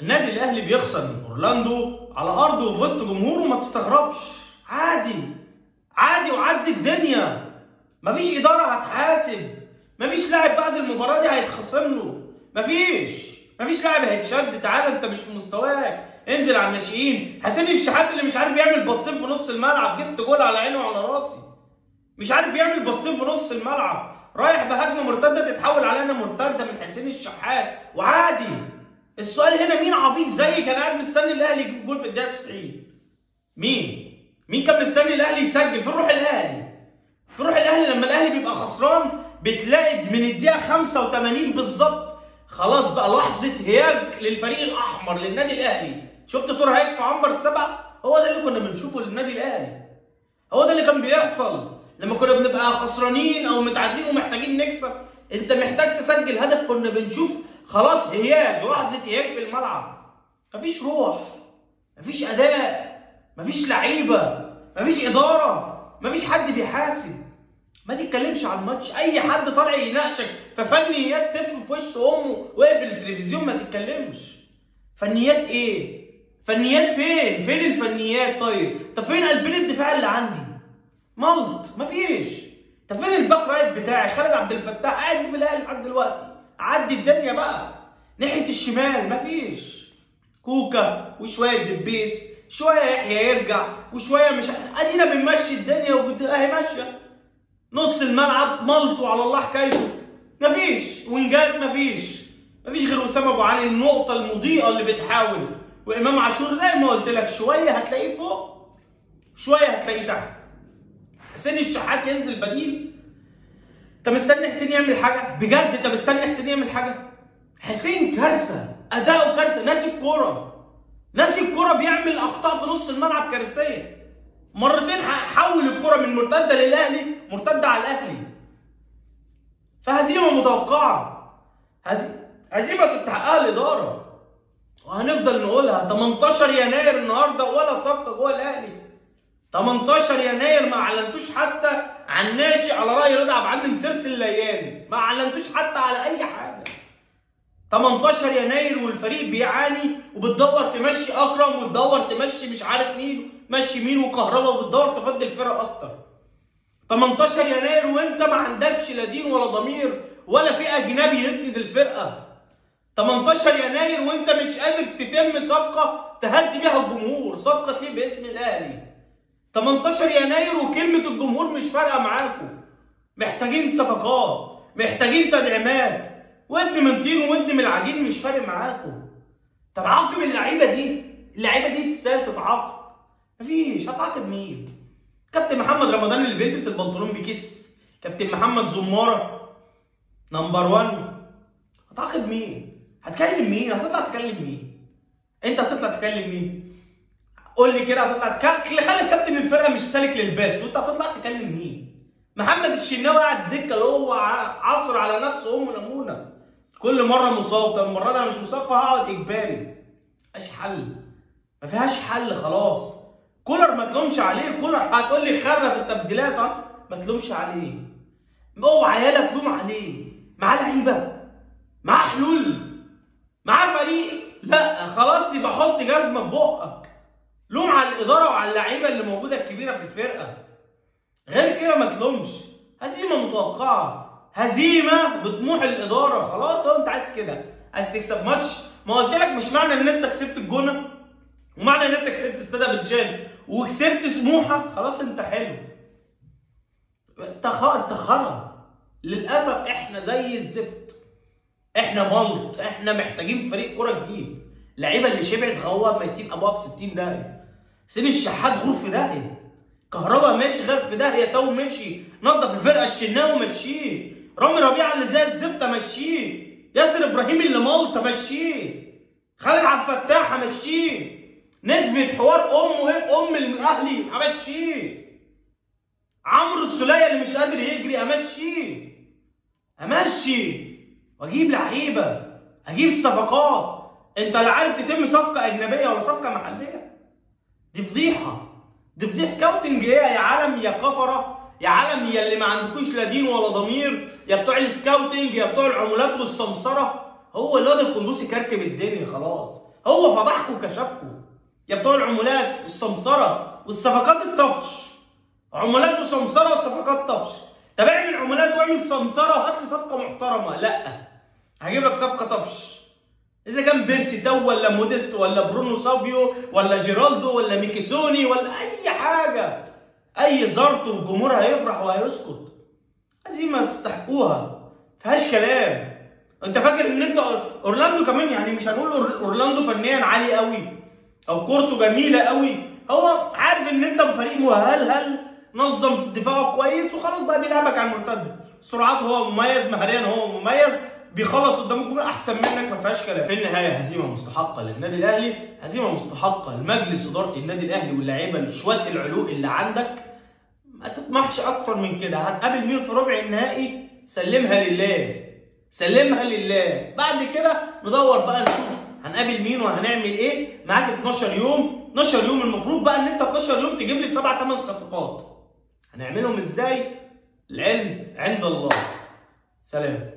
النادي الاهلي بيخسر من اورلاندو على ارضه وفي وسط جمهوره، ما تستغربش، عادي عادي وعدي الدنيا. مفيش ادارة هتحاسب، مفيش لاعب بعد المباراة دي هيتخصم له، مفيش لاعب هيتشد، تعالى انت مش في مستواك، انزل على الناشئين. حسين الشحات اللي مش عارف يعمل باصتين في نص الملعب، جبت جول على عينه وعلى راسي، مش عارف يعمل باصتين في نص الملعب، رايح بهجمه مرتدة تتحول علينا مرتدة من حسين الشحات وعادي. السؤال هنا مين عبيط زيي كان قاعد مستني الاهلي يجيب جول في الدقيقة 90؟ مين كان مستني الاهلي يسجل؟ فين روح الاهلي؟ فين روح الاهلي لما الاهلي بيبقى خسران؟ بتلاقي من الدقيقة 85 بالظبط خلاص بقى لحظة هياج للفريق الاحمر للنادي الاهلي. شفت طور هيك في عنبر السبع؟ هو ده اللي كنا بنشوفه للنادي الاهلي، هو ده اللي كان بيحصل لما كنا بنبقى خسرانين او متعادلين ومحتاجين نكسب. انت محتاج تسجل هدف، كنا بنشوف خلاص هياج، لحظة هياج في الملعب. مفيش روح، مفيش اداء، مفيش لعيبة، مفيش ادارة، مفيش حد بيحاسب. ما تتكلمش على الماتش، اي حد طالع يناقشك ففنيات تف في وش امه واقف التلفزيون، ما تتكلمش. فنيات ايه؟ فنيات فين؟ فين الفنيات؟ طيب طب فين قلبين الدفاع اللي عندي؟ ملط، مفيش. طب فين ال back right بتاعي؟ خالد عبد الفتاح قاعد في الاهلي لحد دلوقتي، عدي الدنيا بقى. ناحية الشمال مفيش، كوكا وشوية دبيس، شوية يحيى يرجع وشوية مش، ادينا بنمشي الدنيا واهي ماشية. نص الملعب ملط وعلى الله حكايته، مفيش وينجات، مفيش غير وسام ابو علي النقطة المضيئة اللي بتحاول، وامام عاشور زي ما قلت لك شوية هتلاقيه فوق شوية هتلاقيه تحت. حسين الشحات ينزل بديل. انت مستني حسين يعمل حاجة؟ بجد انت مستني حسين يعمل حاجة؟ حسين كارثة، اداؤه كارثة، ناسي الكورة، ناسي الكورة، بيعمل اخطاء في نص الملعب كارثية. مرتين حول الكره من مرتدة للاهلي مرتدة على الاهلي. فهزيمه متوقعه، هزيمة تستحقها الادارة، وهنفضل نقولها. 18 يناير النهارده ولا صفقة جوه الاهلي. 18 يناير ما اعلنتوش حتى عن ناشئ، على راي رضا عبد العال من سرس الليالي، ما اعلنتوش حتى على اي حاجة. 18 يناير والفريق بيعاني، وبتدور تمشي اكرم، وتدور تمشي مش عارف مين، مشي مين وكهربا، وبتدور تفضي الفرق اكتر. 18 يناير وانت ما عندكش لا دين ولا ضمير ولا في اجنبي يسند الفرقة. 18 يناير وانت مش قادر تتم صفقة تهدي بيها الجمهور، صفقة تليق باسم الاهلي. 18 يناير وكلمه الجمهور مش فارقه معاكم. محتاجين صفقات، محتاجين تدعيمات، ود من طين وود من العجين مش فارق معاكم. طب عاقب اللعيبة دي، اللعيبة دي تستاهل تتعاقب. مفيش، هتعاقب مين؟ كابتن محمد رمضان اللي بيلبس البنطلون بكيس، كابتن محمد زماره number 1، هتعاقب مين؟ هتكلم مين؟ هتطلع تكلم مين؟ انت هتطلع تكلم مين؟ قول لي كده، هتطلع تكلم؟ خلي كابتن الفرقة مش سالك للباس وانت هتطلع تكلم مين؟ محمد الشناوي قاعد دكه اللي هو عصر على نفسه ام لمونه، كل مرة مصاب، طب المرة دي انا مش مصاب فهقعد اجباري. مفيش حل، ما فيهاش حل خلاص. كولر ما تلومش عليه، كولر هتقول لي خرب التبديلات، ما تلومش عليه، اوعى يالا تلوم عليه. معاه لعيبة، معاه حلول، معاه فريق، لا خلاص يبقى حط جزمه في بقك. لوم على الادارة وعلى اللعيبة اللي موجودة الكبيرة في الفرقة، غير كده ما تلومش. هزيمة متوقعه، هزيمة بطموح الادارة، خلاص. هو انت عايز كده، عايز تكسب ماتش؟ ما قلت لك مش معنى ان انت كسبت الجونه ومعنى ان انت كسبت استاد ابيجان وكسبت سموحه خلاص انت حلو. انت خرا للاسف. احنا زي الزفت، احنا ملط، احنا محتاجين فريق كورة جديد. اللعيبة اللي شبعت غوه ميتين ابوها في 60 داهية. حسين الشحات غور في داهية، كهربا ماشي غير في داهية، تو مشي، نظف الفرقة، الشناوي مشيه، رامي ربيعة اللي زي الزفته مشيه، ياسر ابراهيم اللي ملطه مشيه، خالد عبد الفتاح مشيه، ندفت حوار امه ايه ام الاهلي امشيه، عمرو السوليه اللي مش قادر يجري امشيه، امشي واجيب لعيبة، اجيب صفقات. انت لا عارف تتم صفقة اجنبية ولا صفقة محليه. دي فضيحة، دي فضيحة. scouting ايه يا عالم يا كفره، يا عالم يا اللي ما عندكوش لا دين ولا ضمير، يا بتوع ال scouting، يا بتوع العمولات والسمسره. هو الواد القندوسي كركب الدنيا خلاص، هو فضحكم وكشفكم يا بتوع العمولات والسمسره والصفقات الطفش. عمولات وسمسره وصفقات طفش. طب اعمل عمولات واعمل سمسره وهات لي صفقة محترمه. لا، هجيب لك صفقة طفش. اذا كان بيرسي تاو ولا موديست ولا برونو سافيو ولا جيرالدو ولا ميكيسوني ولا اي حاجة، اي زرط، والجمهور هيفرح وهيسكت. هزيمة تستحقوها، فيهاش كلام. انت فاكر ان انت اورلاندو كمان، يعني مش هنقول اورلاندو فنيا عالي قوي او كورته جميلة قوي، هو عارف ان انت فريق مهلهل، نظم دفاعه كويس وخلاص بقى بيلعبك على المرتدة. سرعات هو مميز، مهاريا هو مميز، بيخلص قدام الجمهور احسن منك، ما فيهاش كلام. في النهاية هزيمة مستحقه للنادي الاهلي، هزيمة مستحقه لمجلس ادارة النادي الاهلي واللعيبة شوية العلوق اللي عندك. ما تطمحش اكتر من كده. هتقابل مين في ربع النهائي؟ سلمها لله، سلمها لله. بعد كده ندور بقى نشوف هنقابل مين وهنعمل ايه. معاك 12 يوم، 12 يوم المفروض بقى ان انت 12 يوم تجيب لي 7 8 صفقات. هنعملهم ازاي؟ العلم عند الله. سلام.